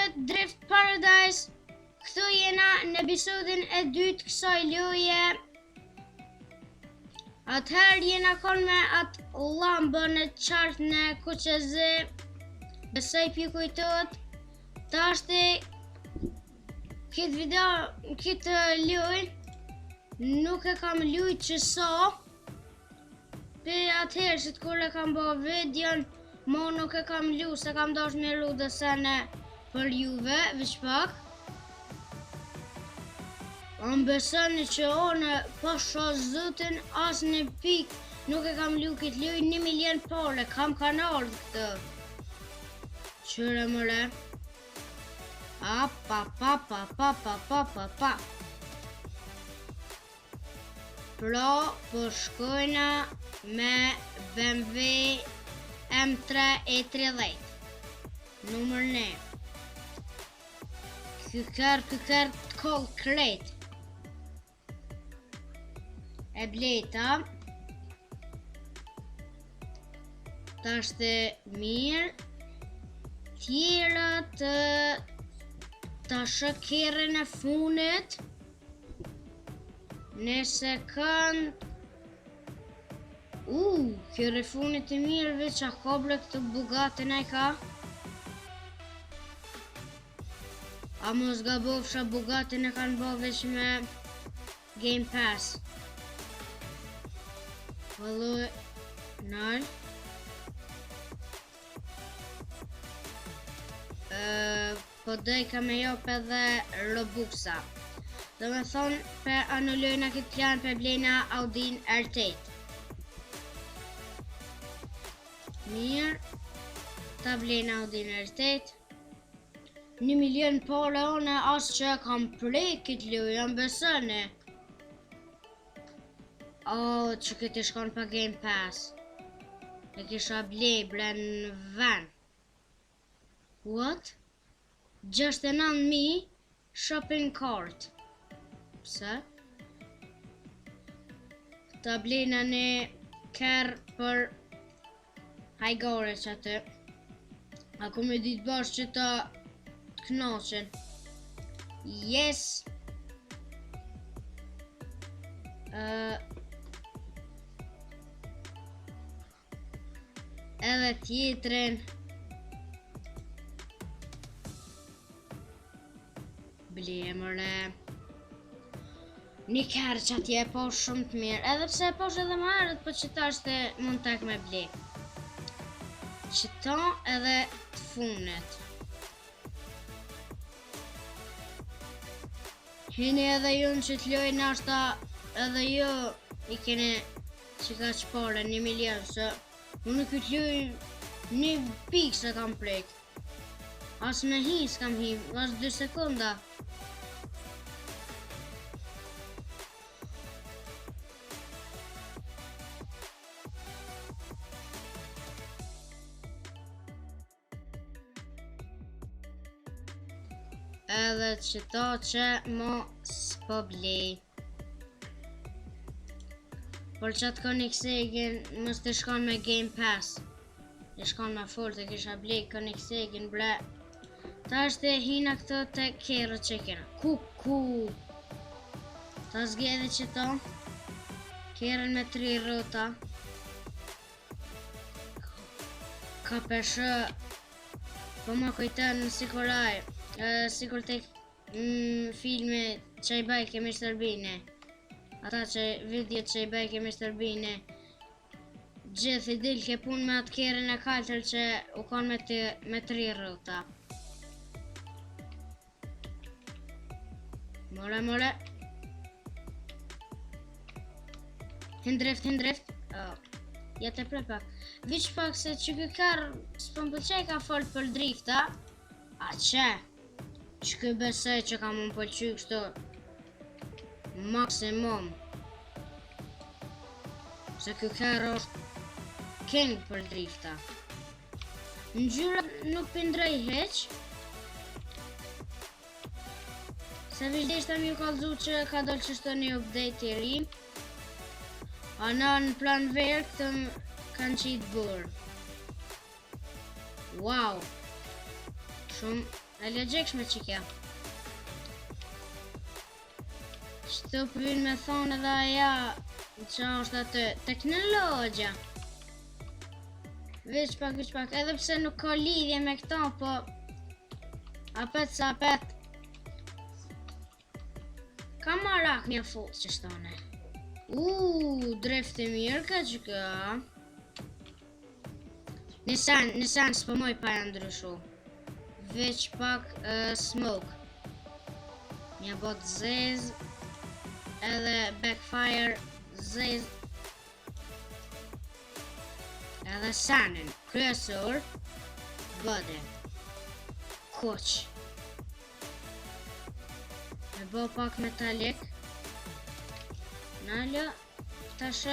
këtë Drift Paradise. Këtu jena në episodin e dytë kësaj loje. Atëherë jena kon me atë llambën e qartë në kuqezi. Besoj p'ju kujtohet. Tashti këtë video, këtë lojë nuk e kam lujt që sa. Pe atëherë që të kur e kam bo videon, mo nuk e kam lu, se kam dash me ru dhe sene për juve, veç pak. A më besoni që unë pasha zotin as një pik nuk e kam lu këtë lojë një milion pare, kam kanë ardhë këtë. Qyre more. A pa pa pa pa pa pa pa pa. Pra, po shkojna me BMW M3 E30. Numër një. Ky kerr, ky kerr të koll krejt. E bleta. Tashti mirë. Tjerat ta shoh kerrin e funit. Nëse kanë... U, kerri i funit i mirë, veç a ka bre këtë Bugattin a i ka? A mos gabofsha Bugattin e kanë bo veç me Game Pass. Vëllu, nal. Po dojka me jop edhe Robuxa. Do me thonë, pe anulojna këtë plan, pe blejna Audin R8. Mirë, ta blejna Audin R8. Një milion pare unë as që e kam prek këtë lojë, a m'besoni. Oh, që këtë shkon pa Game Pass. E kisha ble, bre në ven. What? 69.000 shopping cart. Pse? Ta blejna një kerr për hajgare që aty. A ku me ditë bash që ta të knaqen. Yes! Uh, Edhe tjetrin. Ble more. Një kerr që atje e po shumë të mirë. Edhe pse e posh edhe më herët, po që ta është mund tek me ble. Qëta edhe të funit. Hini edhe ju në qët lojë nashta edhe ju i keni Që ka që pare, një milion, se unë këtë lojë një pikë s'e kam prek. As me hi s'kam hi, as dy sekonda. Edhe qëto që mo s'po blej. Por qatë Koenigseggen, mos të shkon me Game Pass. E shkon me fort e kisha blej Koenigseggen bre. Tash të hina këto të kerrët që kena. Ku, ku? Ta zgjedhi qëto. Kerrin me tri rrota. Ka peshë Po më kujton sikur aj Sikur te mm, filmi që i bajke Mr. Bean Ata që video që i bajke Mr. Bean Gjithë i dilke pun me atë kerrin e kaltër që u kon me, të, me tri rrota More, more. Hin drift, hin drift. Oh. Ja të pre pak. Veç pak se që ky kerr s'po më pëlqej ka fort për drifta. A që? Që ky besoj që ka më pëlqy kështu maksimum. Se ky kerr është king për drifta. Ngjyra nuk p'i ndroj hiç. Se veç deshta me ju kallzu që ka dalë qështu një update i ri. A në në pranverë këtë kanë qitë borë. Wow! Shumë... E logjikshme që kjo. Qëtu përvyn me thonë edhe aja që është atë teknologjia. Veç pak, veç pak, edhe pse nuk ka lidhje me këto, po apet sa apet Ka marak një fut që shtone. Uuu, drift i mirë ka që ka. Nisan, Nisan, s'po moj pa e ndryshu. Veç pak uh, smoke. Një bot zez. Edhe backfire zez. Edhe sanin. Kryesor. Body. Kuq. Me bo pak metalik. Nalo. Tash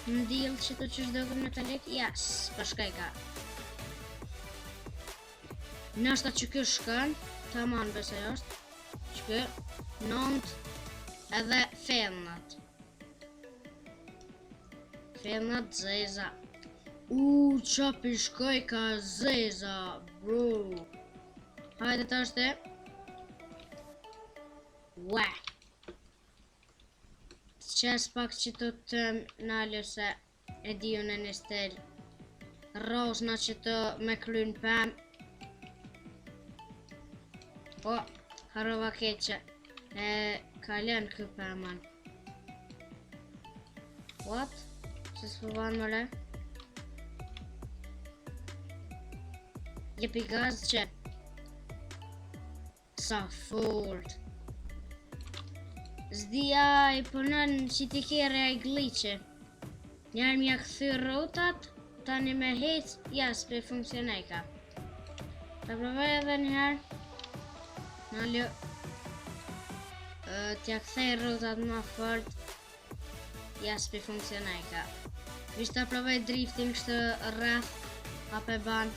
në diell që të qysh doket metalik. Yes, po shkoj ka. Nashta që kjo shkën, taman besoj është. Që kjo, nënt, edhe femnat. Femnat zeza. U, qa pi shkoj ka zeza, bro. Hajde tash te. Ue. Qes pak që të të nalë se e di unë një stil. Rosna që të me kryn pem. Po, harrova keqe. E kalën kë pemën. What? Se s'po ban më re? Jepi gaz që Sa fort S'di a i punon që t'i kere ai glitche Njerë m'ja këthy rrotat Tani me hec Ja, s'pe funksionaj ka Ta provoj edhe njëherë Nalë T'ja kthej rrotat ma fort Ja, s'pe funksionaj ka Vish ta provoj driftin kështu rreth A pe ban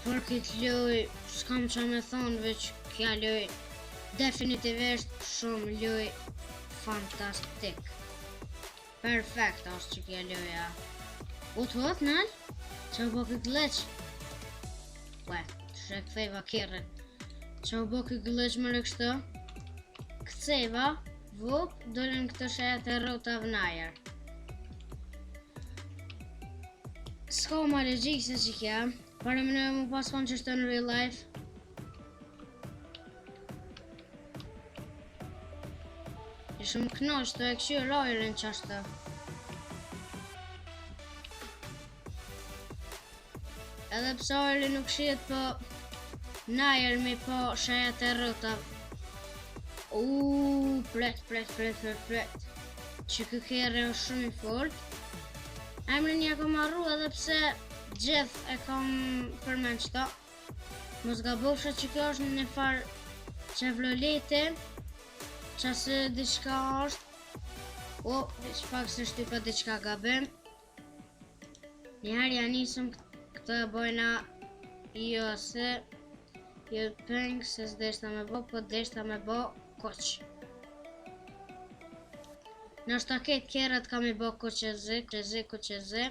Për këtë loj S'kam qa me thonë veç kja loj Definitivisht shumë loj Fantastik Perfekt është që kja loja U të hot nal? Qa u bo kë glitch? Ue, që e ktheva kerrin Qa u bo kë glitch më kështu? Ktheva, vup, dolën këto shejat e rrotave n'ajër S'ka ma logjik se që kja Para më në mu pas konë që shtë në real life I shumë knosh të e këshyrë ajrin që ashtë. Edhe pse ajri nuk shihet po n'ajër mi po shejat e rrotave. Uuu, pret, pret, pret, pret, pret. Që kë kerri është shumë i fort. Emrin ja kom harru edhe pse gjithë e kom përmend qëto. Mos gabofsha që kjo është një farë Chevrolete, që se diçka është. O, veç pak se shtypa diçka gabim. Njëherë ja nisëm këtë e bojna jo se jo peng se s'deshta me bo, po deshta me bo kuq. Nashta ketë kerret kam i bo kuq e zi, kuq e zi, kuq e zi.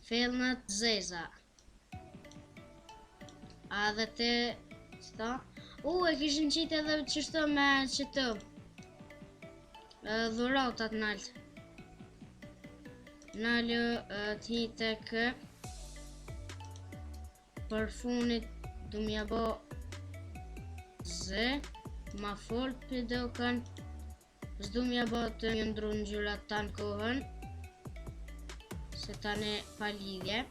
Fellnat zeza. A edhe te... Qëto? U, e kishin qitë edhe qështu me qëto. Dhuratat nalt. Nalë të hi të kë. Për funit du m'ja bo zë. Ma fort për dokën. S'du m'ja bo të një ndru ngjyrat tanë kohën Se tani pa lidhje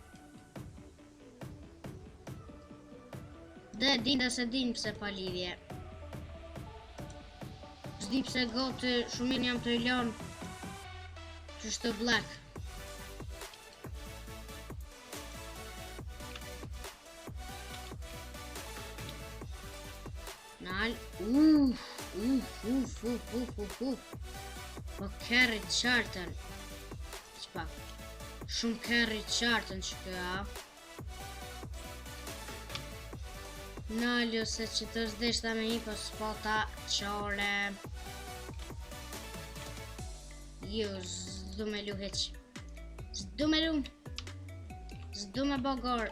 Dhe din dhe se din pse pa lidhje S'di pse gotë shumë mirë jam të i lonë Qështu black Nal, uff, uff, uff, uff, uff, uff, uff. Po kerri qartën. Qpak. Shumë kerri qartën që kjo, a. Nalju se që të s'deshta me i po s'pota qore. Ju, s'du me lu hiq. S'du me lu. S'du me bo garë.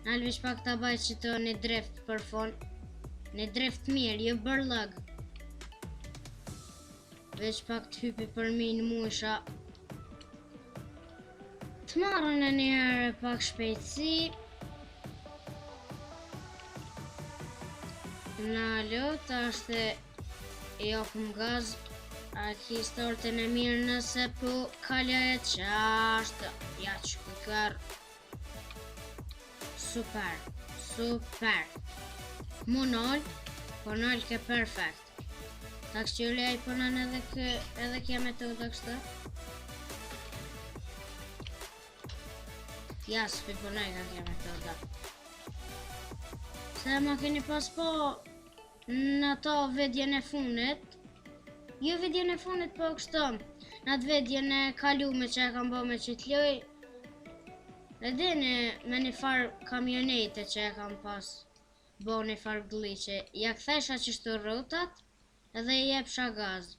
Nal veç pak ta baj qëto një drift për fun. Një drift mirë, jo bërllëg. Veç pak të hypi për mi në mujsha. Të marrën e njëherë pak shpejtësi. Nalo, tash e japëm gaz. A ki startin e mirë nëse po kaloj e qashtë. Ja që kërë. Super, super. Mu nal, po nal ke perfekt. Ta këshqyri a i punon edhe kë, edhe kja metoda kështu. Ja, s'pi punoj ka kja metoda. Se ma keni pas po në ato videon e funit. Jo videon e funit, po kështu. Në atë videon e kalume që e kam bo me qitë loj. E dini me një farë kamionete që e kam pas bo një farë glitche. Ja kthesha qështu rrotat edhe i jepsha gaz.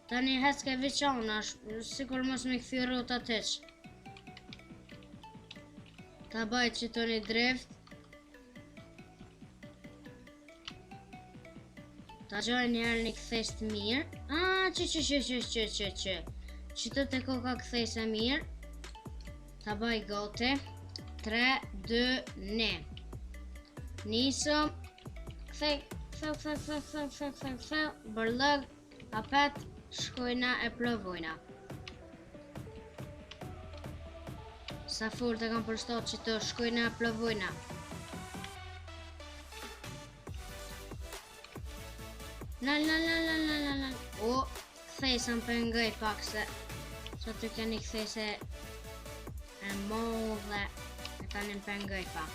Tani hecke veçanash, sikur mos me kthy rrotat hiq. Ta baj qëto një drift. Ta gjoj një herë një kthesë të mirë. A, që që që që që që që. Qëto të koka kthesë e mirë. Ta baj gati. 3, 2, 1. Nisëm. Kthej, ktheu, ktheu, ktheu, ktheu, ktheu, ktheu, ktheu. Bërllëg, apet, shkojna e provojna. Sa fort e kam përshtat që të shkojna e provojna. Nal, nal, nal, nal, nal, nal, nal. O, kthesa më pengoj pak se që të keni kthese e modhe e tani më pengoj pak.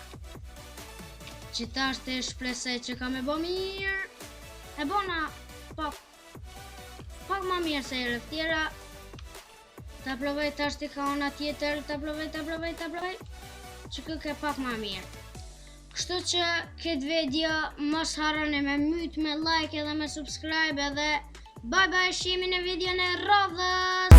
Që tash të shpresoj që ka me bo mirë. E bona pak pak ma mirë se herët tjera. Ta provoj tash të ka ona tjetër, ta provoj, ta provoj, ta provoj. Që kë ke pak ma mirë. Kështu që këtë video mos harroni me myt, me like edhe me subscribe edhe bye bye, shihemi në videon e radhës.